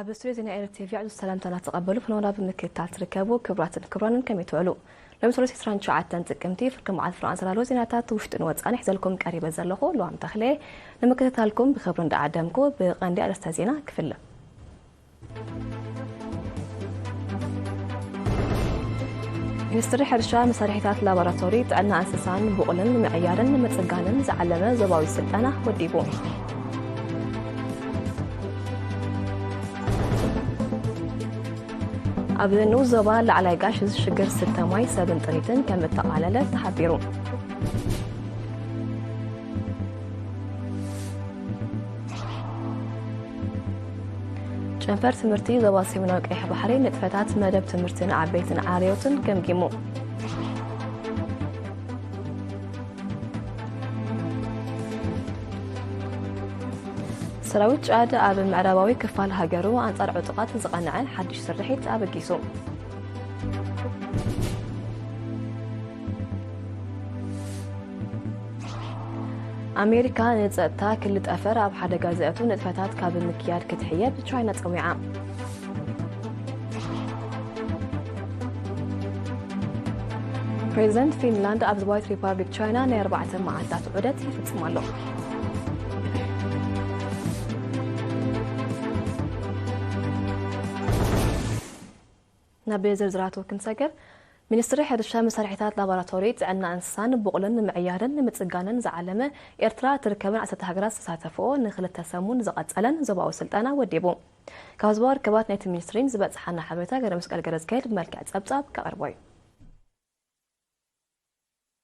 ኣብ ስቱዲዮ ዜና ኤሪ ቲቪ ዕዙዝ ሰላምታና ተቐበሉ። ፍኖና ብምክትታል ትርከቡ ክቡራትን ክቡራንን ከመይ ትውዕሉ? ሎሚ ሰሉስ ዕስራን ትሽዓተን ጥቅምቲ ፍርቂ መዓልቲ ፍርቓን ዝላሉ ዜናታት ውሽጥን ወጻእን ሒዘልኩም ቀሪበ ዘለኹ ልዋም ተኽለ። ንምክትታልኩም ብኽብሪ እንዳዓደምኩ ብቐንዲ ኣርእስተ ዜና ክፍለ። ሚኒስትሪ ሕርሻ መሳርሒታት ላቦራቶሪ ጥዕና እንስሳን ብቑልን ንምዕያርን ንምጽጋንን ዝዓለመ ዞባዊ ስልጠና ወዲቡ። ኣብ ንኡስ ዞባ ላዕላይ ጋሽ ሽግር ስተ ማይ ሰብን ጥሪትን ከም እተቓለለ ተሓቢሩ። ጨንፈር ትምህርቲ ዞባ ሰሜናዊ ቀይሕ ባሕሪ ንጥፈታት መደብ ትምህርቲ ንዓበይትን ዓርዮትን ገምጊሙ። ሰራዊት ጫድ ኣብ ምዕራባዊ ክፋል ሃገሩ ኣንጻር ዕጡቓት ዝቐንዐ ሓድሽ ስርሒት ኣበጊሱ። ኣሜሪካ ንጸጥታ ክሊ ጠፈር ኣብ ሓደጋ ዘእቱ ንጥፈታት ካብ ምክያድ ክትሕየብ ቻይና ጸዊዓ። ፕሬዚደንት ፊንላንድ ኣብ ዝባዊት ሪፓብሊክ ቻይና ናይ ኣርባዕተ መዓልታት ዑደት ይፍጽም ኣሎ። ናብ ዝርዝራቱ ክንሰግር፣ ሚኒስትሪ ሕርሻ መሳርሒታት ላቦራቶሪ ጥዕና እንስሳን ብቑልን ንምዕያርን ንምጽጋንን ዝዓለመ ኤርትራ ትርከበን ዓሰርተ ሃገራት ዝተሳተፍኦ ንክልተ ሰሙን ዝቐጸለን ዞባዊ ስልጠና ወዲቡ። ካብ ዞባዊ ርክባት ናይቲ ሚኒስትሪን ዝበጽሓና ሓበሬታ ገረመስቀል ገረዝካሄድ ብመልክዕ ጸብጻብ ከቕርቦ እዩ።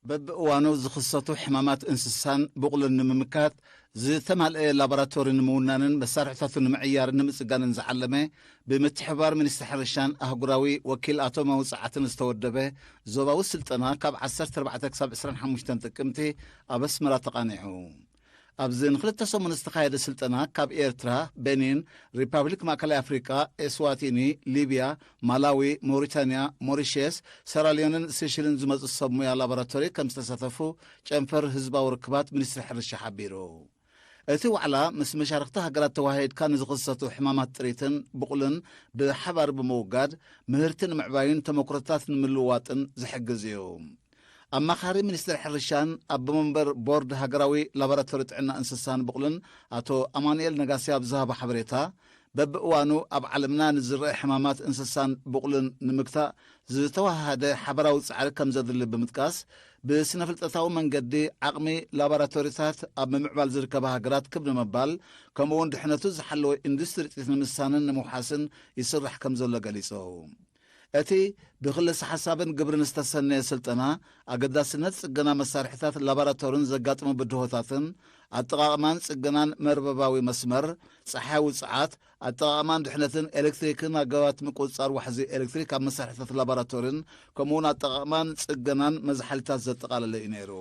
በብእዋኑ ዝኽሰቱ ሕማማት እንስሳን ብቑልን ንምምካት ዝተማልአ ላቦራቶሪ ንምውናንን መሳርሒታቱ ንምዕያርን ንምጽጋንን ዝዓለመ ብምትሕብባር ሚኒስትሪ ሕርሻን ኣህጉራዊ ወኪል ኣቶ መውጽዓትን ዝተወደበ ዞባዊ ስልጠና ካብ ዓሰርተ ኣርባዕተ ክሳብ ዕስራን ሓሙሽተን ጥቅምቲ ኣብ ኣስመራ ተቓኒዑ። ኣብዚ ንክልተ ሰሙን ዝተኻየደ ስልጠና ካብ ኤርትራ፣ ቤኒን፣ ሪፓብሊክ ማእከላይ ኣፍሪቃ፣ ኤስዋቲኒ፣ ሊብያ፣ ማላዊ፣ ሞሪታንያ፣ ሞሪሸስ፣ ሰራልዮንን ሴሽልን ዝመጹ ሰብ ሞያ ላቦራቶሪ ከም ዝተሳተፉ ጨንፈር ህዝባዊ ርክባት ሚኒስትሪ ሕርሻ ሓቢሩ። እቲ ዋዕላ ምስ መሻርኽቲ ሃገራት ተወሃሂድካ ንዝኽሰቱ ሕማማት ጥሪትን ብቑልን ብሓባር ብምውጋድ ምህርቲ ንምዕባይን ተመክሮታት ንምልውዋጥን ዝሕግዝ እዩ። ኣማኻሪ ሚኒስትሪ ሕርሻን ኣቦ መንበር ቦርድ ሃገራዊ ላቦራቶሪ ጥዕና እንስሳን ብቑልን ኣቶ ኣማኑኤል ነጋሲ ኣብ ዝሃቦ ሓበሬታ፣ በብእዋኑ ኣብ ዓለምና ንዝረአ ሕማማት እንስሳን ብቑልን ንምግታእ ዝተወሃሃደ ሓበራዊ ጻዕሪ ከም ዘድሊ ብምጥቃስ፣ ብስነ ፍልጠታዊ መንገዲ ዓቕሚ ላቦራቶሪታት ኣብ ምምዕባል ዝርከባ ሃገራት ክብ ንምባል፣ ከምኡ እውን ድሕነቱ ዝሓለወ ኢንዱስትሪ ጥሪት ንምስሳንን ንምውሓስን ይስራሕ ከም ዘሎ ገሊጹ። እቲ ብክልሰ ሓሳብን ግብርን ዝተሰነየ ስልጠና፣ ኣገዳስነት ጽገና መሳርሒታት ላቦራቶርን ዘጋጥሙ ብድሆታትን፣ ኣጠቓቕማን ጽገናን መርበባዊ መስመር፣ ጸሓያዊ ጸዓት፣ ኣጠቓቕማን ድሕነትን ኤሌክትሪክን ኣገባባት ምቁጽጻር ዋሕዚ ኤሌክትሪክ ኣብ መሳርሒታት ላቦራቶሪን፣ ከምኡውን ኣጠቓቕማን ጽገናን መዝሓሊታት ዘጠቓለለ እዩ ነይሩ።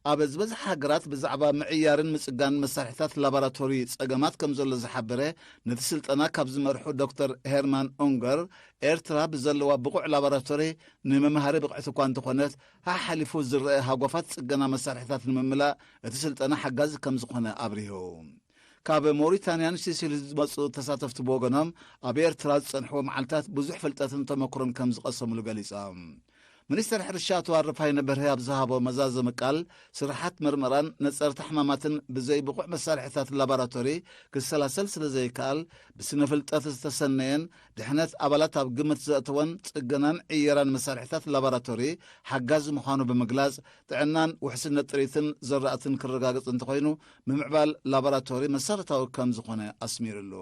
ኣብ ዝበዝሓ ሃገራት ብዛዕባ ምዕያርን ምጽጋንን መሳርሒታት ላቦራቶሪ ጸገማት ከም ዘሎ ዝሓበረ ነቲ ስልጠና ካብ ዝመርሑ ዶክተር ሄርማን ኡንገር፣ ኤርትራ ብዘለዋ ብቑዕ ላቦራቶሪ ንመምሃሪ ብቕዕቲ እኳ እንተኾነት፣ ሓሓሊፉ ዝረአ ሃጓፋት ጽገና መሳርሒታት ንምምላእ እቲ ስልጠና ሓጋዚ ከም ዝኾነ ኣብሪሁ። ካብ ሞሪታንያን ሲሲል ዝመጹ ተሳተፍቲ ብወገኖም፣ ኣብ ኤርትራ ዝጸንሕዎ መዓልታት ብዙሕ ፍልጠትን ተመክሮን ከም ዝቐሰምሉ ገሊጾም። ሚኒስተር ሕርሻ ኣቶ ኣረፋይነ በርሀ ኣብ ዝሃቦ መዛዘሚ ቃል፣ ስራሓት መርመራን ነጸርቲ ሕማማትን ብዘይ ብቑዕ መሳርሒታት ላቦራቶሪ ክሰላሰል ስለ ዘይከኣል፣ ብስነ ፍልጠት ዝተሰነየን ድሕነት ኣባላት ኣብ ግምት ዘእተወን ጽገናን ዕየራን መሳርሒታት ላቦራቶሪ ሓጋዚ ምዃኑ ብምግላጽ፣ ጥዕናን ውሕስነት ጥሪትን ዘራእትን ክረጋገጽ እንተኾይኑ፣ ምምዕባል ላቦራቶሪ መሰረታዊ ከም ዝኾነ ኣስሚሩሉ።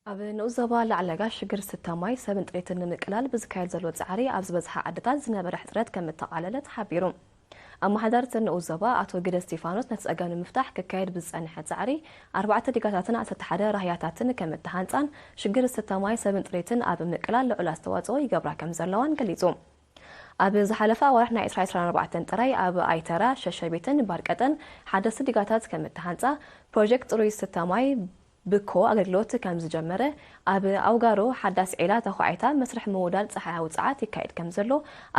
ኣብ ንኡስ ዞባ ላዕለጋ ሽግር ስተ ማይ ሰብን ጥሪትን ንምቅላል ብዝካየድ ዘሎ ጻዕሪ ኣብ ዝበዝሓ ዓድታት ዝነበረ ሕጽረት ከም እተቓለለ ተሓቢሩ። ኣመሓዳሪ እቲ ንኡስ ዞባ ኣቶ ግደ እስቲፋኖስ ነቲ ጸገም ንምፍታሕ ክካየድ ብዝጸንሐ ጻዕሪ ኣርባዕተ ዲጋታትን ዓሰርተ ሓደ ራህያታትን ከም እተሃንጻን ሽግር ስተ ማይ ሰብን ጥሪትን ኣብ ምቅላል ልዑል ኣስተዋጽኦ ይገብራ ከም ዘለዋን ገሊጹ። ኣብ ዝሓለፈ ኣዋርሕ ናይ ዕስራ ዕስራን ኣርባዕተን ጥራይ ኣብ ኣይተራ፣ ሸሸቢትን ባርቀጠን ሓደስቲ ዲጋታት ከም እተሃንጻ ፕሮጀክት ጽሩይ ስተ ማይ ብኮ ኣገልግሎት ከም ዝጀመረ፣ ኣብ ኣውጋሮ ሓዳስ ዒላ ተዃዒታ መስርሕ ምውዳድ ጸሓያዊ ጸዓት ይካየድ ከም ዘሎ፣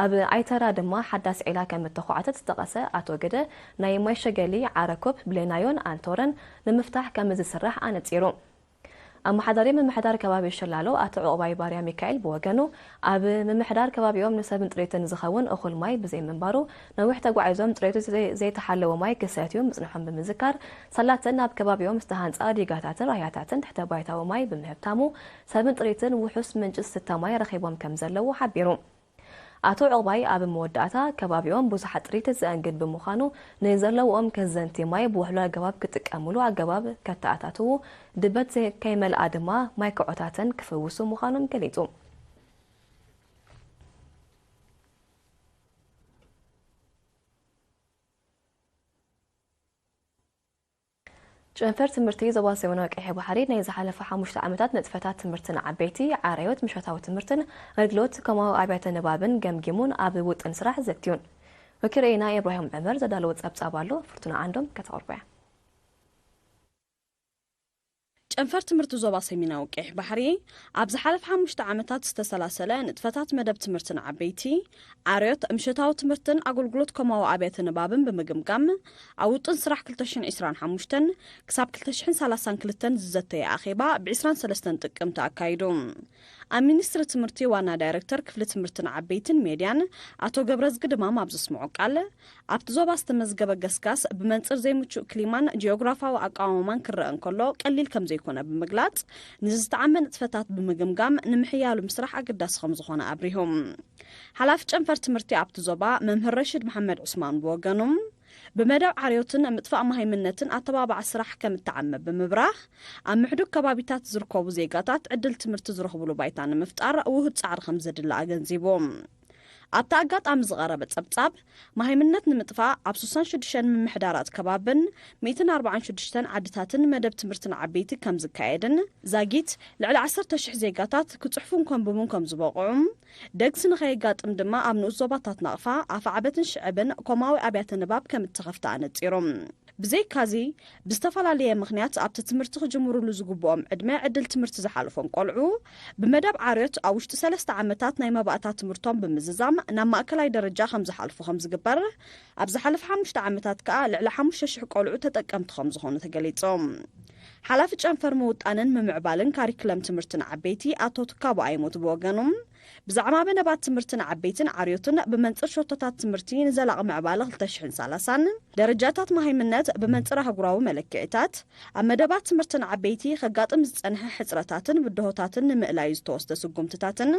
ኣብ ኣይተራ ድማ ሓዳስ ዒላ ከም እተዃዕተት ዝጠቐሰ ኣቶ ግደ፣ ናይ ማይ ሸገሊ፣ ዓረኮብ፣ ብሌናዮን ኣንቶረን ንምፍታሕ ከም ዝስራሕ ኣነጺሩ። ኣመሓዳሪ ምምሕዳር ከባቢ ሸላሎ ኣቶ ዑቕባይ ባርያ ሚካኤል ብወገኑ፣ ኣብ ምምሕዳር ከባቢኦም ንሰብን ጥሪትን ዝኸውን እኹል ማይ ብዘይምንባሩ፣ ነዊሕ ተጓዒዞም ጽሬቱ ዘይ-፣ ዘይተሓለወ ማይ ክሰትዩ ምጽንሖም ብምዝካር፣ ሳላትን ኣብ ከባቢኦም ዝተሃንጻ ዲጋታትን ራህያታትን ትሕተ ባይታዊ ማይ ብምህብታሙ፣ ሰብን ጥሪትን ውሑስ ምንጪ ዝስተ ማይ ረኺቦም ከም ዘለዉ ሓቢሩ። ኣቶ ዑቕባይ ኣብ መወዳእታ፣ ከባቢኦም ብዙሓት ጥሪት ዘአንግድ ብምዃኑ፣ ንዘለውኦም ከዘንቲ ማይ ብውሕሉል ኣገባብ ክጥቀሙሉ ኣገባብ ከተኣታትዉ፣ ድበት ዘይ-፣ ከይመልኣ ድማ ማይ ክዖታተን ክፍውሱ ምዃኖም ገሊጹ። ጨንፈር ትምህርቲ ዞባ ሰሜናዊ ቀይሕ ባሕሪ ናይ ዝሓለፈ ሓሙሽተ ዓመታት ንጥፈታት ትምህርትን ዓበይቲ ዓረዮት ምሸታዊ ትምህርትን ኣገልግሎት ኮማዊ ኣብያተ ንባብን ገምጊሙን ኣብ ውጥን ስራሕ ዘትዩን። ወኪረይና ኢብራሂም ዕመር ዘዳለዎ ጸብጻብ ኣሎ፣ ፍርቱና ዓንዶም ከተቕርቦ እያ። ጨንፈር ትምህርቲ ዞባ ሰሜናዊ ቀይሕ ባሕሪ ኣብ ዝሓለፈ ሓሙሽተ ዓመታት ዝተሰላሰለ ንጥፈታት መደብ ትምህርትን ዓበይቲ ዓርዮት ምሸታዊ ትምህርትን ኣገልግሎት ኮማዊ ኣብያተ ንባብን ብምግምጋም፣ ኣብ ውጥን ስራሕ ክልተ ሽሕን ዕስራን ሓሙሽተን ክሳብ ክልተ ሽሕን ሰላሳን ክልተን ዝዘተየ ኣኼባ ብ ዕስራን ሰለስተን ጥቅምቲ ኣካይዱ። ኣብ ሚኒስትሪ ትምህርቲ ዋና ዳይሬክተር ክፍሊ ትምህርትን ዓበይትን ሜድያን ኣቶ ገብረዝጊ ድማም ኣብ ዘስምዖ ቃል፣ ኣብቲ ዞባ ዝተመዝገበ ገስጋስ ብመንጽር ዘይምቹእ ክሊማን ጂኦግራፋዊ ኣቃውማን ክረአ እንከሎ ቀሊል ከም ዘይኮነ ብምግላጽ፣ ንዝተዓመ ንጥፈታት ብምግምጋም ንምሕያሉ ምስራሕ ኣገዳሲ ከም ዝኾነ ኣብሪሆም። ሓላፊ ጨንፈር ትምህርቲ ኣብቲ ዞባ መምህር ረሽድ መሓመድ ዑስማን ብወገኖም፣ ብመደብ ዓርዮትን ምጥፋእ መሃይምነትን ኣተባባዕ ስራሕ ከም እተዓመ ብምብራህ፣ ኣብ ምሕዱግ ከባቢታት ዝርከቡ ዜጋታት ዕድል ትምህርቲ ዝረኽብሉ ባይታ ንምፍጣር ውሁድ ጻዕሪ ከም ዘድሊ ኣገንዚቦም። ኣብቲ ኣጋጣሚ ዝቐረበ ጸብጻብ፣ መሃይምነት ንምጥፋእ ኣብ ስሳን ሽዱሽተን ምምሕዳራት ከባብን ሚእትን ኣርባዓን ሽዱሽተን ዓድታትን መደብ ትምህርትን ዓበይቲ ከም ዝካየድን፣ ዛጊት ልዕሊ ዓሰርተ ሽሕ ዜጋታት ክጽሕፉን ከንብቡን ከም ዝበቕዑም፣ ደግሲ ንኸየጋጥም ድማ ኣብ ንኡስ ዞባታት ናቕፋ፣ ኣፍዓበትን ሽዕብን ኮማዊ ኣብያተ ንባብ ከም እተኸፍተ ኣነጺሮም። ብዘይካዚ፣ ብዝተፈላለየ ምኽንያት ኣብቲ ትምህርቲ ክጅምሩሉ ዝግብኦም ዕድመ ዕድል ትምህርቲ ዝሓለፎም ቆልዑ፣ ብመደብ ዓርዮት ኣብ ውሽጢ ሰለስተ ዓመታት ናይ መባእታ ትምህርቶም ብምዝዛም ናብ ማእከላይ ደረጃ ከም ዝሓልፉ ከም ዝግበር፣ ኣብ ዝሓለፈ ሓሙሽተ ዓመታት ከኣ ልዕሊ ሓሙሽተ ሽሕ ቆልዑ ተጠቀምቲ ከም ዝኾኑ ተገሊጾም። ሓላፊ ጨንፈር ምውጣንን ምምዕባልን ካሪክለም ትምህርትን ዓበይቲ ኣቶ ትካቦ ኣይሞት ብወገኖም፣ ብዛዕባ መደባት ትምህርትን ዓበይትን ዓርዮትን ብመንጽር ሸቶታት ትምህርቲ ንዘላቒ ምዕባለ ክልተ ሽሕን ሰላሳን፣ ደረጃታት መሃይምነት ብመንጽር ኣህጉራዊ መለክዒታት፣ ኣብ መደባት ትምህርትን ዓበይቲ ከጋጥም ዝጸንሐ ሕጽረታትን ብድሆታትን ንምእላዩ ዝተወስደ ስጉምትታትን፣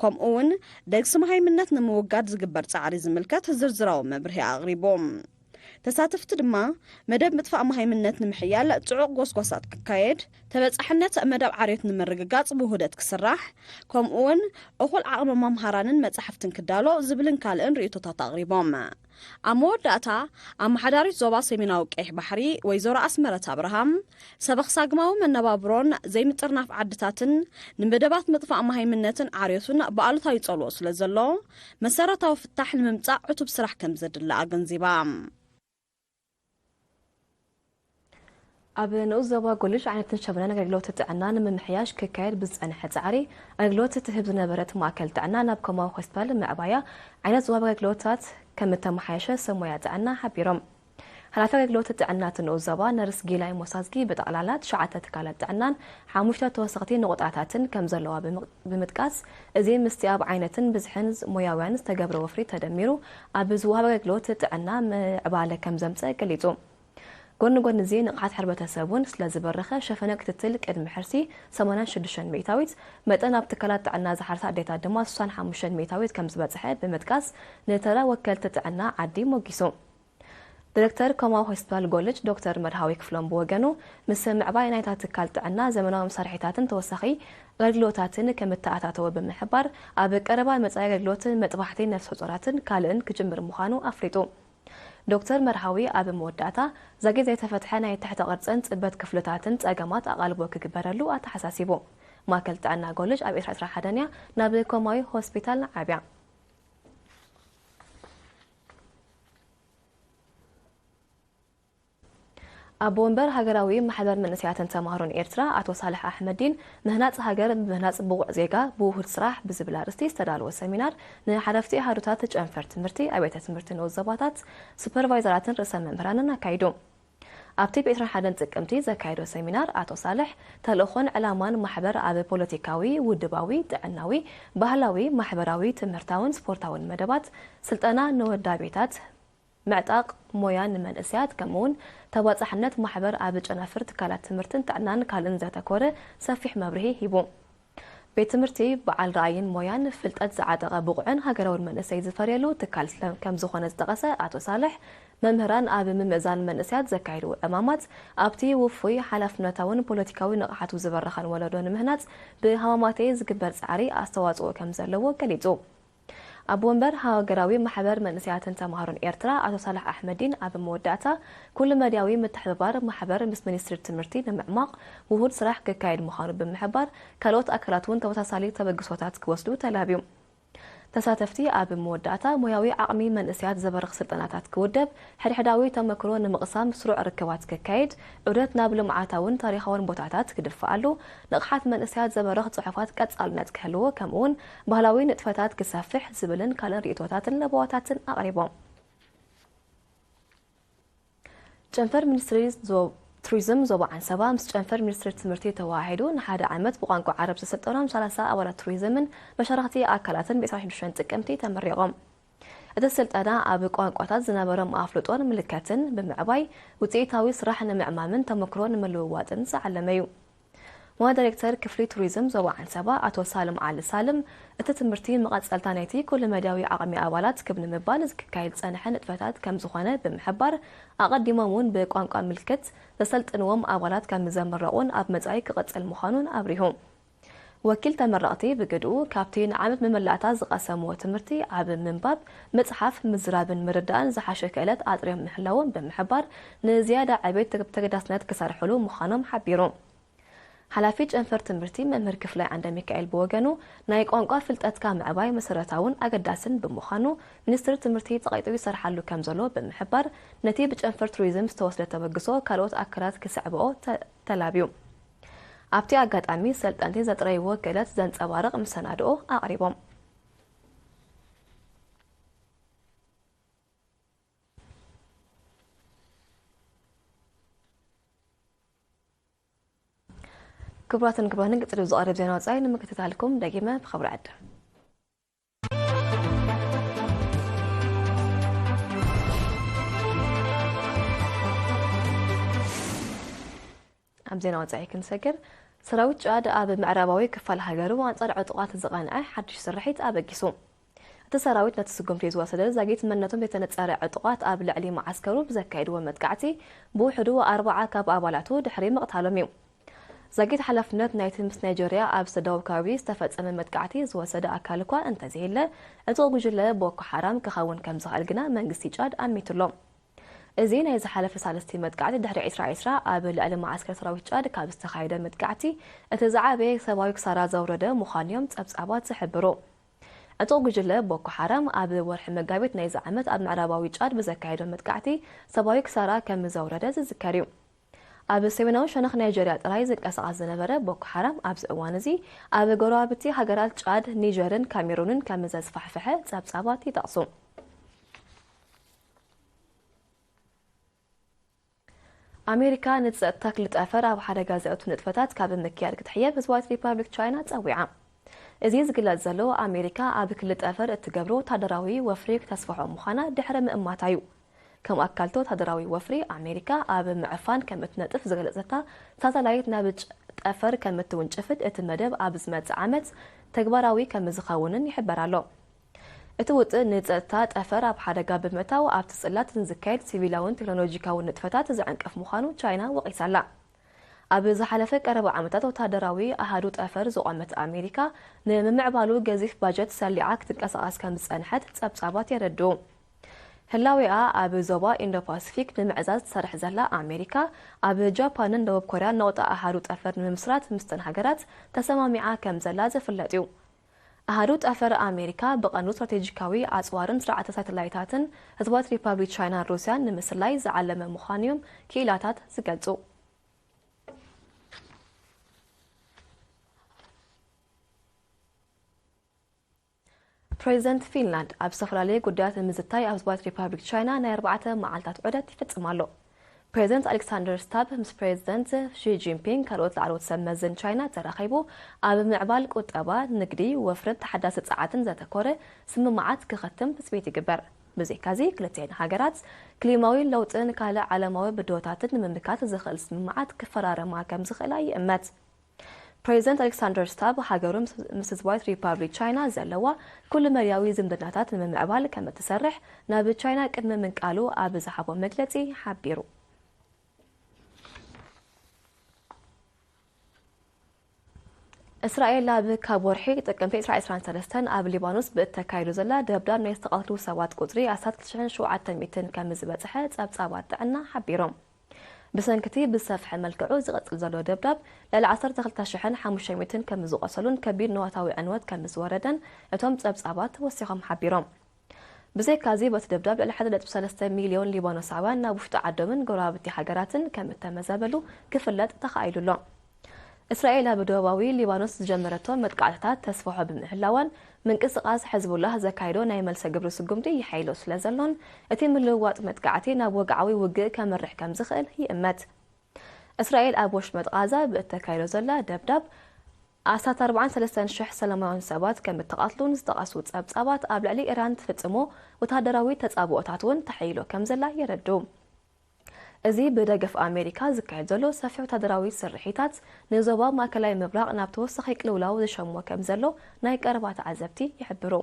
ከምኡ እውን ደግሲ መሃይምነት ንምውጋድ ዝግበር ጻዕሪ ዝምልከት ዝርዝራዊ መብርሂ ኣቕሪቦም። ተሳተፍቲ ድማ፣ መደብ ምጥፋእ መሃይምነት ንምሕያል ጽዑቕ ጎስጓሳት ክካየድ፣ ተበጻሕነት መደብ ዓርዮት ንምርግጋጽ ብውህደት ክስራሕ፣ ከምኡ እውን እኹል ዓቕሚ መምሃራንን መጻሕፍትን ክዳሎ ዝብልን ካልእን ርእይቶታት ኣቕሪቦም። ኣብ መወዳእታ፣ ኣመሓዳሪት ዞባ ሰሜናዊ ቀይሕ ባሕሪ ወይዘሮ ኣስመረት ኣብርሃም፣ ሰበኽሳግማዊ መነባብሮን ዘይምጥርናፍ ዓድታትን ንመደባት ምጥፋእ መሃይምነትን ዓርዮትን ብኣሉታዊ ጸልኦ ስለ ዘሎ፣ መሰረታዊ ፍታሕ ንምምጻእ ዕቱብ ስራሕ ከም ዘድሊ ኣገንዚባ። ኣብ ንኡስ ዞባ ጎልጅ ዓይነትን ሸበናን ኣገልግሎት ጥዕና ንምምሕያሽ ክካየድ ብዝጸንሐ ጻዕሪ፣ ኣገልግሎት ትህብ ዝነበረት ማእከል ጥዕና ናብ ኮማዊ ሆስፒታል ምዕባያ፣ ዓይነት ዝወሃብ ኣገልግሎታት ከም እተመሓየሸ ሰብ ሞያ ጥዕና ሓቢሮም። ሓላፊ ኣገልግሎት ጥዕና እቲ ንኡስ ዞባ ነርስ ጊላይ ሞሳዝጊ፣ ብጠቕላላ ትሽዓተ ትካላት ጥዕናን ሓሙሽተ ተወሰኽቲ ንቑጣታትን ከም ዘለዋ ብምቕ-፣ ብምጥቃስ፣ እዚ ምስቲ ኣብ ዓይነትን ብዝሕን ዝ-፣ ሞያውያን ዝተገብረ ወፍሪ ተደሚሩ፣ ኣብ ዝወሃብ ኣገልግሎት ጥዕና ምዕባለ ከም ዘምጸ ገሊጹ። ጎኒ ጎኒ እዚ፣ ንቕሓት ሕብረተሰብ እውን ስለ ዝበረኸ፣ ሸፈነ ክትትል ቅድሚ ሕርሲ ሰማንያን ሽዱሽተን ሚእታዊት፣ መጠን ኣብ ትካላት ጥዕና ዝሓርሳ ኣዴታት ድማ ስሳን ሓሙሽተን ሚእታዊት ከም ዝበጽሐ ብምጥቃስ፣ ንተራ ወከልቲ ጥዕና ዓዲ ሞጊሱ። ዲሬክተር ኮማዊ ሆስፒታል ጎልጅ ዶክተር መርሃዊ ክፍሎም ብወገኑ፣ ምስ ምዕባይ ናይታ ትካል ጥዕና ዘመናዊ መሳርሒታትን ተወሳኺ ኣገልግሎታትን ከም እተኣታተወ ብምሕባር፣ ኣብ ቀረባ መጻኢ ኣገልግሎት መጥባሕቲ ነፍሰ ጡራትን ካልእን ክጅምር ምዃኑ ኣፍሊጡ። ዶክተር መርሃዊ ኣብ መወዳእታ፣ ዛጊት ዘይተፈትሐ ናይ ትሕተ ቅርጽን ጽበት ክፍልታትን ጸገማት ኣቓልቦ ክግበረሉ ኣተሓሳሲቡ። ማእከል ጥዕና ጎልጅ ኣብ ዕስራ ዕስራ ሓደን እያ ናብ ኮማዊ ሆስፒታል ዓብያ። ኣቦ ወንበር ሃገራዊ ማሕበር መንእሰያትን ተማሃሮን ኤርትራ ኣቶ ሳልሕ ኣሕመዲን፣ ምህናጽ ሃገር ብምህናጽ ብቑዕ ዜጋ ብውሁድ ስራሕ ብዝብል ኣርእስቲ ዝተዳለወ ሰሚናር ንሓለፍቲ ኣሃዱታት ጨንፈር ትምህርቲ፣ ኣብያተ ትምህርቲ ንኡስ ዞባታት፣ ሱፐርቫይዘራትን ርእሰ መምህራንን ኣካይዱ። ኣብቲ ብ ዕስራን ሓደን ጥቅምቲ ዘካየዶ ሰሚናር ኣቶ ሳልሕ፣ ተልእኾን ዕላማን ማሕበር ኣብ ፖለቲካዊ፣ ውድባዊ፣ ጥዕናዊ፣ ባህላዊ፣ ማሕበራዊ፣ ትምህርታውን ስፖርታውን መደባት፣ ስልጠና ንወዳቤታት፣ ምዕጣቕ ሞያ ንመንእሰያት፣ ከምኡውን ተባጻሕነት ማሕበር ኣብ ጨናፍር ትካላት ትምህርትን ጥዕናን ካልእን ዘተኮረ ሰፊሕ መብርሂ ሂቡ። ቤት ትምህርቲ በዓል ራእይን ሞያን ፍልጠት ዝዓጠቐ ብቑዕን ሃገራውን መንእሰይ ዝፈርየሉ ትካል ስለ-፣ ከም ዝኾነ ዝጠቐሰ ኣቶ ሳልሕ፣ መምህራን ኣብ ምምእዛን መንእሰያት ዘካይድዎ ዕማማት ኣብቲ ውፉይ ሓላፍነታውን ፖለቲካዊ ንቕሓቱ ዝበረኸን ወለዶ ንምህናጽ ብሃማማተይ ዝግበር ጻዕሪ ኣስተዋጽኦ ከም ዘለዎ ገሊጹ። ኣቦ ወንበር ሃገራዊ ማሕበር መንእሰያትን ተማሃሮን ኤርትራ ኣቶ ሳልሕ ኣሕመዲን ኣብ መወዳእታ፣ ኩሉ መድያዊ ምትሕብባር ማሕበር ምስ ሚኒስትሪ ትምህርቲ ንምዕማቕ ውሁድ ስራሕ ክካየድ ምዃኑ ብምሕባር፣ ካልኦት ኣካላት እውን ተመሳሳሊ ተበግሶታት ክወስዱ ተላብዩ። ተሳተፍቲ ኣብ መወዳእታ፣ ሞያዊ ዓቕሚ መንእሰያት ዘበርኽ ስልጠናታት ክውደብ፣ ሕድሕዳዊ ተመክሮ ንምቕሳም ስሩዕ ርክባት ክካየድ፣ ዑደት ናብ ልምዓታውን ታሪኻውን ቦታታት ክድፋኣሉ፣ ንቕሓት መንእሰያት ዘበርኽ ጽሑፋት ቀጻልነት ክህልዎ፣ ከምኡውን ባህላዊ ንጥፈታት ክሰፍሕ ዝብልን ካልእን ርእይቶታትን ለበዋታትን ኣቕሪቦም። ጨንፈር ሚኒስትሪ ዞ-፣ ቱሪዝም ዞባ ዓንሰባ ምስ ጨንፈር ሚኒስትሪ ትምህርቲ ተወሃሂዱ ንሓደ ዓመት ብቋንቋ ዓረብ ዘሰልጠኖም ሰላሳ ኣባላት ቱሪዝምን መሻርኽቲ ኣካላትን ብ ዕስራን ሽዱሽተን ጥቅምቲ ተመሪቖም። እቲ ስልጠና ኣብ ቋንቋታት ዝነበሮም ኣፍልጦን ምልከትን ብምዕባይ ውፅኢታዊ ስራሕ ንምዕማምን ተመክሮ ንምልውዋጥን ዝዓለመ እዩ። ዋና ዳይሬክተር ክፍሊ ቱሪዝም ዞባ ዓንሰባ ኣቶ ሳልም ዓሊ ሳልም፣ እቲ ትምህርቲ መቐጸልታ ናይቲ ኩለመዳያዊ ዓቕሚ ኣባላት ክብ ንምባል ዝክካየድ ዝጸንሐ ንጥፈታት ከም ዝኾነ ብምሕባር፣ ኣቐዲሞም እውን ብቋንቋ ምልክት ዘሰልጥንዎም ኣባላት ከም ዘምረቑን ኣብ መጻኢ ክቕጽል ምዃኑን ኣብሪሁ። ወኪል ተመረቕቲ ብግድኡ፣ ካብቲ ንዓመት መመላእታ ዝቐሰምዎ ትምህርቲ ኣብ ምንባብ፣ ምጽሓፍ፣ ምዝራብን ምርዳእን ዝሓሸ ክእለት ኣጥርዮም ምህላዎም ብምሕባር፣ ንዝያዳ ዕቤት ተገዳስነት ክሰርሕሉ ምዃኖም ሓቢሩ። ሓላፊ ጨንፈር ትምህርቲ መምህር ክፍላይ ዓንደ ሚካኤል ብወገኑ፣ ናይ ቋንቋ ፍልጠትካ ምዕባይ መሰረታውን ኣገዳስን ብምዃኑ፣ ሚኒስትሪ ትምህርቲ ጸቒጡ ይሰርሓሉ ከም ዘሎ ብምሕባር፣ ነቲ ብጨንፈር ቱሪዝም ዝተወስደ ተበግሶ ካልኦት ኣካላት ክስዕብኦ ተ-፣ ተላብዩ። ኣብቲ ኣጋጣሚ፣ ሰልጠንቲ ዘጥረይዎ ክእለት ዘንጸባርቕ መሰናድኦ ኣቕሪቦም። ክቡራትን ክቡራንን፣ ቀጺሉ ዝቐርብ ዜና ወጻኢ ንምክትታልኩም ደጊመ ብኽብሪ ዕድም። ኣብ ዜና ወጻኢ ክንሰግር፣ ሰራዊት ጫድ ኣብ ምዕራባዊ ክፋል ሃገሩ ኣንጻር ዕጡቓት ዝቐንዐ ሓድሽ ስርሒት ኣበጊሱ። እቲ ሰራዊት ነቲ ስጉምቲ ዝወሰደ ዛጊት መንነቶም ዘይተነጸረ ዕጡቓት ኣብ ልዕሊ መዓስከሩ ብዘካየድዎ መጥቃዕቲ ብውሕዱ ኣርባዓ ካብ ኣባላቱ ድሕሪ ምቕታሎም እዩ። ዛጊት ሓላፍነት ናይቲ ምስ ናይጀርያ ኣብ ደቡብ ከባቢ ዝተፈጸመ መጥቃዕቲ ዝወሰደ ኣካል እኳ እንተዘየለ፣ ዕጡቕ ጉጅለ ቦኮ ሓራም ክኸውን ከም ዝኽእል ግና መንግስቲ ጫድ ኣሚቱሎ። እዚ ናይ ዝሓለፈ ሳልስቲ መጥቃዕቲ ድሕሪ ዕስራ ዕስራ ኣብ ልዕሊ መዓስከር ሰራዊት ጫድ ካብ ዝተኻየደ መጥቃዕቲ እቲ ዝዓበየ ሰብኣዊ ክሳራ ዘውረደ ምዃኑ እዮም ጸብጻባት ዝሕብሩ። ዕጡቕ ጉጅለ ቦኮ ሓራም ኣብ ወርሒ መጋቢት ናይዚ ዓመት ኣብ ምዕራባዊ ጫድ ብዘካየዶ መጥቃዕቲ ሰብኣዊ ክሳራ ከም ዘውረደ ዝዝከር እዩ። ኣብ ሰሜናዊ ሸነኽ ናይጀርያ ጥራይ ዝንቀሳቐስ ዝነበረ ቦኮ ሓራም ኣብዚ እዋን እዚ ኣብ ጎረባብቲ ሃገራት ጫድ፣ ኒጀርን ካሜሩንን ከም ዘስፋሕፈሐ ጸብጻባት ይጠቕሱ። ኣሜሪካ ንጸጥታ ክሊ ጠፈር ኣብ ሓደጋ ዘእቱ ንጥፈታት ካብ ምክያድ ክትሕየብ ህዝባዊት ሪፓብሊክ ቻይና ጸዊዓ። እዚ ዝግለጽ ዘሎ፣ ኣሜሪካ ኣብ ክሊ ጠፈር እትገብሮ ወታደራዊ ወፍሪ ክተስፍሖ ምዃና ድሕሪ ምእማታ እዩ። ከም ኣካልቲ ወታደራዊ ወፍሪ፣ ኣሜሪካ ኣብ ምዕፋን ከም እትነጥፍ ዝገለጸታ ሳተላይት ናብ ጭ-፣ ጠፈር ከም እትውንጭፍን እቲ መደብ ኣብ ዝመጽእ ዓመት ተግባራዊ ከም ዝኸውንን ይሕበር ኣሎ። እቲ ውጥን ንጸጥታ ጠፈር ኣብ ሓደጋ ብምእታው፣ ኣብቲ ጽላት ንዝካየድ ሲቪላውን ቴክኖሎጂካውን ንጥፈታት ዝዕንቅፍ ምዃኑ ቻይና ወቒሳ ኣላ። ኣብ ዝሓለፈ ቀረባ ዓመታት ወታደራዊ ኣሃዱ ጠፈር ዝቖመት ኣሜሪካ፣ ንምምዕባሉ ገዚፍ ባጀት ሰሊዓ ክትንቀሳቐስ ከም ዝጸንሐት ጸብጻባት የረድኡ። ህላዌኣ ኣብ ዞባ ኢንዶ ፓሲፊክ ንምዕዛዝ ትሰርሕ ዘላ ኣሜሪካ፣ ኣብ ጃፓንን ደቡብ ኮርያን ነቑጣ ኣሃዱ ጠፈር ንምምስራት ምስተን ሃገራት ተሰማሚዓ ከም ዘላ ዝፍለጥ እዩ። ኣሃዱ ጠፈር ኣሜሪካ ብቐንዱ ስትራቴጂካዊ ኣጽዋርን ስርዓተ ሳተላይታትን ህዝባት ሪፓብሊክ ቻይናን ሩስያን ንምስላይ ዝዓለመ ምዃኑ እዮም ክኢላታት ዝገልጹ። ፕሬዚደንት ፊንላንድ ኣብ ዝተፈላለዩ ጉዳያት ንምዝታይ ኣብ ህዝባዊት ሪፓብሊክ ቻይና ናይ ኣርባዕተ መዓልታት ዑደት ይፍጽም ኣሎ። ፕሬዚደንት ኣሌክሳንደር ስታብ ምስ ፕሬዚደንት ሺ ጂንፒንግ ካልኦት ላዕለዎት ሰብ መዝን ቻይና ተራኺቡ ኣብ ምዕባል ቁጠባ፣ ንግዲ፣ ወፍርን ተሓዳሲ ጸዓትን ዘተኮረ ስምምዓት ክኸትም ትጽቢት ይግበር። ብዘይካዚ ክልቲኤን ሃገራት ክሊማዊ ለውጥን ካልእ ዓለማዊ ብድሆታትን ንምምካት ዝኽእል ስምምዓት ክፈራረማ ከም ዝኽእላ ይእመት። ፕሬዚደንት ኣሌክሳንደር ስታብ ሃገሩ ምስ ህዝባዊት ሪፓብሊክ ቻይና ዘለዋ ኩሉ መዳያዊ ዝምድናታት ንምምዕባል ከም እትሰርሕ ናብ ቻይና ቅድሚ ምንቃሉ ኣብ ዝሃቦ መግለጺ ሓቢሩ። እስራኤል ኣብ ካብ ወርሒ ጥቅምቲ ዕስራን ዕስራን ሰለስተን ኣብ ሊባኖስ ብእተካይዶ ዘላ ደብዳብ ናይ ዝተቐትሉ ሰባት ቁጽሪ ኣስታት ክልተ ሽሕን ሸውዓተ ሚእትን ከም ዝበጽሐ ጸብጻባት ጥዕና ሓቢሮም። ብሰንክቲ ብዝሰፍሐ መልክዑ ዝቐጽል ዘሎ ደብዳብ፣ ልዕሊ ዓሰርተ ክልተ ሽሕን ሓሙሽተ ሚእትን ከም ዝቖሰሉን ከቢድ ንዋታዊ ዕንወት ከም ዝወረደን እቶም ጸብጻባት ወሲኾም ሓቢሮም። ብዘይካዚ፣ በቲ ደብዳብ ልዕሊ ሓደ ነጥቢ ሰለስተ ሚልዮን ሊባኖሳውያን ናብ ውሽጢ ዓዶምን ጎረባብቲ ሃገራትን ከም እተመዘበሉ ክፍለጥ ተኻኢሉ ኣሎ። እስራኤል ኣብ ደቡባዊ ሊባኖስ ዝጀመረቶ መጥቃዕትታት ተስፍሖ ብምህላዋን፣ ምንቅስቓስ ሕዝቡላህ ዘካይዶ ናይ መልሰ ግብሪ ስጉምቲ ይሓይሎ ስለ ዘሎን፣ እቲ ምልውዋጥ መጥቃዕቲ ናብ ወግዓዊ ውግእ ከምርሕ ከም ዝኽእል ይእመት። እስራኤል ኣብ ወሽመጥ ቓዛ ብእተካይዶ ዘላ ደብዳብ ኣስታት ኣርባዓን ሰለስተን ሽሕ ሰላማውያን ሰባት ከም እተቓትሉን ዝጠቐሱ ጸብጻባት፣ ኣብ ልዕሊ ኢራን ትፍጽሞ ወተሃደራዊ ተጻብኦታት እውን ተሓይሎ ከም ዘላ የረድኡ። እዚ ብደገፍ ኣሜሪካ ዝካየድ ዘሎ ሰፊሕ ወተሃደራዊ ስርሒታት፣ ንዞባ ማእከላይ ምብራቕ ናብ ተወሳኺ ቅልውላው ዝሸሞ ከም ዘሎ ናይ ቀረባ ተዓዘብቲ ይሕብሩ።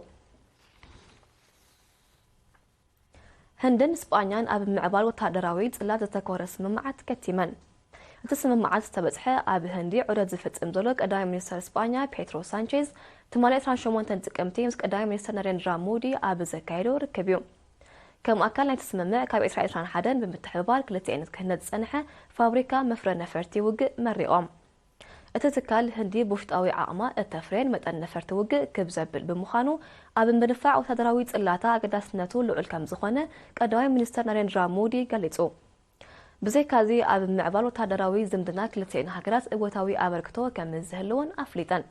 ህንድን ስጳኛን ኣብ ምዕባል ወተሃደራዊ ጽላት ዘተኮረ ስምምዓት ከቲመን። እቲ ስምምዓት ዝተበጽሐ፣ ኣብ ህንዲ ዑደት ዝፍጽም ዘሎ ቀዳማይ ሚኒስተር ስጳኛ ፔድሮ ሳንቼዝ፣ ትማሊ ዕስራን ሸሞንተን ጥቅምቲ ምስ ቀዳማይ ሚኒስተር ናሬንድራ ሞዲ ኣብ ዘካየዶ ርክብ እዩ። ከም ኣካል ናይቲ ስምምዕ፣ ካብ ዕስራ ዕስራን ሓደን ብምትሕብባር ክልቲኤን ክህነጽ ዝጸንሐ ፋብሪካ መፍረ ነፈርቲ ውግእ መሪቖም። እቲ ትካል፣ ህንዲ ብውሽጣዊ ዓቕማ እተፍርየን መጠን ነፈርቲ ውግእ ክብ ዘብል ብምዃኑ፣ ኣብ ምድንፋዕ ወተሃደራዊ ጽላታ ኣገዳስነቱ ልዑል ከም ዝኾነ ቀዳማይ ሚኒስተር ናሬንድራ ሞዲ ገሊጹ። ብዘይካዚ፣ ኣብ ምዕባል ወተሃደራዊ ዝምድና ክልቲኤን ሃገራት እወታዊ ኣበርክቶ ከም ዝህልወን ኣፍሊጠን።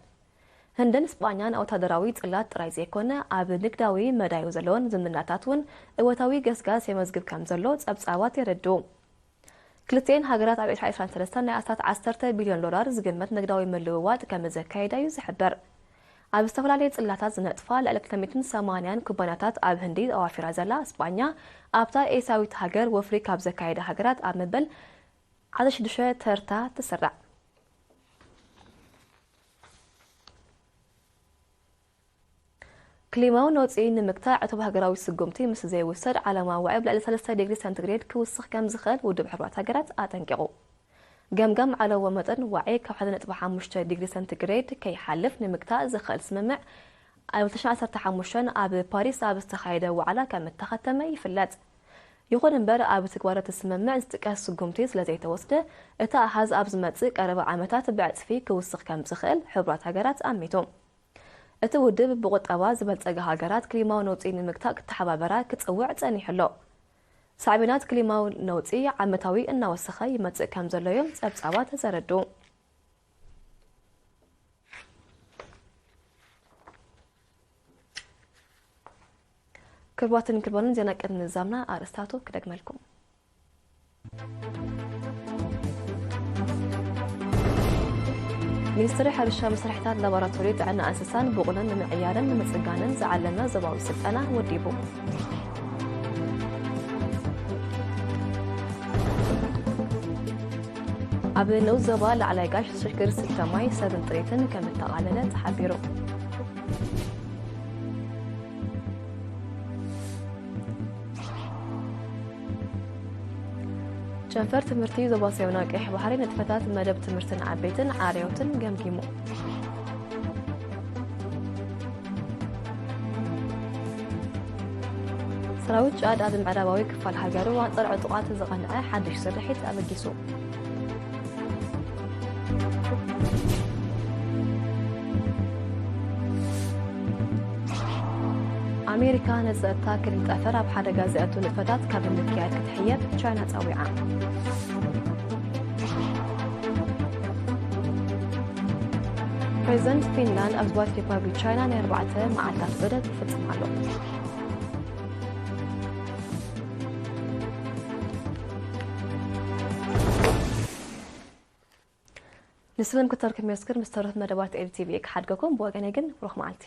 ህንድን ስጳኛን ኣብ ወተሃደራዊ ጽላት ጥራይ ዘይኮነ፣ ኣብ ንግዳዊ መዳዩ ዘለወን ዝምድናታት እውን እወታዊ ገስጋስ የመዝግብ ከም ዘሎ ጸብጻባት የረድኡ። ክልቲኤን ሃገራት ኣብ ዕስራ ዕስራን ሰለስተን ናይ ኣስታት ዓሰርተ ቢልዮን ዶላር ዝግመት ንግዳዊ ምልውዋጥ ከም ዘካየዳ እዩ ዝሕበር። ኣብ ዝተፈላለዩ ጽላታት ዝነጥፋ ልዕሊ ክልተ ሚእትን ሰማንያን ኩባንያታት ኣብ ህንዲ ኣዋፊራ ዘላ ስጳኛ፣ ኣብታ ኤስያዊት ሃገር ወፍሪ ካብ ዘካየዳ ሃገራት ኣብ መበል ዓሰርተ ሽዱሽተ ተርታ ትስራዕ። ክሊማዊ ነውጺ ንምግታእ ዕቱብ ሃገራዊ ስጉምቲ ምስ ዘይውሰድ፣ ዓለማዊ ዋዒ ብልዕሊ ሰለስተ ዲግሪ ሰንቲግሬድ ክውስኽ ከም ዝኽእል ውድብ ሕቡራት ሃገራት ኣጠንቂቑ። ገምጋም ዓለዎ መጠን ዋዒ ካብ ሓደ ነጥቢ ሓሙሽተ ዲግሪ ሰንቲግሬድ ከይሓልፍ ንምግታእ ዘኽእል ስምምዕ ኣብ ክልተ ሽሕን ዓሰርተ ሓሙሽተን ኣብ ፓሪስ ኣብ ዝተኻየደ ዋዕላ ከም እተኸተመ ይፍለጥ። ይኹን እምበር፣ ኣብ ትግባረ እቲ ስምምዕ ዝጥቀስ ስጉምቲ ስለ ዘይተወስደ፣ እቲ ኣሃዝ ኣብ ዝመጽእ ቀረባ ዓመታት ብዕጽፊ ክውስኽ ከም ዝኽእል ሕቡራት ሃገራት ኣሚቱ። እቲ ውድብ ብቁጠባ ዝበልጸጋ ሃገራት ክሊማዊ ነውጺ ንምግታእ ክተሓባበራ ክጽውዕ ጸኒሑ ኣሎ። ሳዕቤናት ክሊማዊ ነውጺ ዓመታዊ እናወሰኸ ይመጽእ ከም ዘሎ እዮም ጸብጻባት ዘረድኡ። ክቡራትን ክቡራንን፣ ዜና ቅድሚ ምዝዛምና ኣርእስታቱ ክደግመልኩም። ሚኒስትሪ ሕርሻ መሳርሒታት ላቦራቶሪ ጥዕና እንስሳን ብቑልን ንምዕያርን ንምጽጋንን ዝዓለመ ዞባዊ ስልጠና ወዲቡ። ኣብ ንኡስ ዞባ ላዕላይ ጋሽ ሽግር ስተ ማይ፣ ሰብን ጥሪትን ከም እተቓለለ ተሓቢሩ። ጨንፈር ትምህርቲ ዞባ ሰሜናዊ ቀይሕ ባሕሪ ንጥፈታት መደብ ትምህርትን ዓበይትን ዓርዮትን ገምጊሙ። ሰራዊት ጫድ ኣብ ምዕራባዊ ክፋል ሃገሩ ኣንጻር ዕጡቓት ዝቐንዐ ሓድሽ ስርሒት ኣበጊሱ። ኣሜሪካ ንጸጥታ ክልል ጠፈር ኣብ ሓደጋ ዘእቱ ንጥፈታት ካብ ምክያድ ክትሕየብ ቻይና ጸዊዓ። ፕሬዚደንት ፊንላንድ ኣብ ዝዋት ሪፓብሊክ ቻይና ናይ ኣርባዕተ መዓልታት ዑደት ይፍጽም ኣሎ። ንስለም ክተርኩም የስክር ምስ ተረፍ መደባት ኤል ቲ ቪ ክሓድገኩም ብወገነይ ግን ብሩኽ መዓልቲ።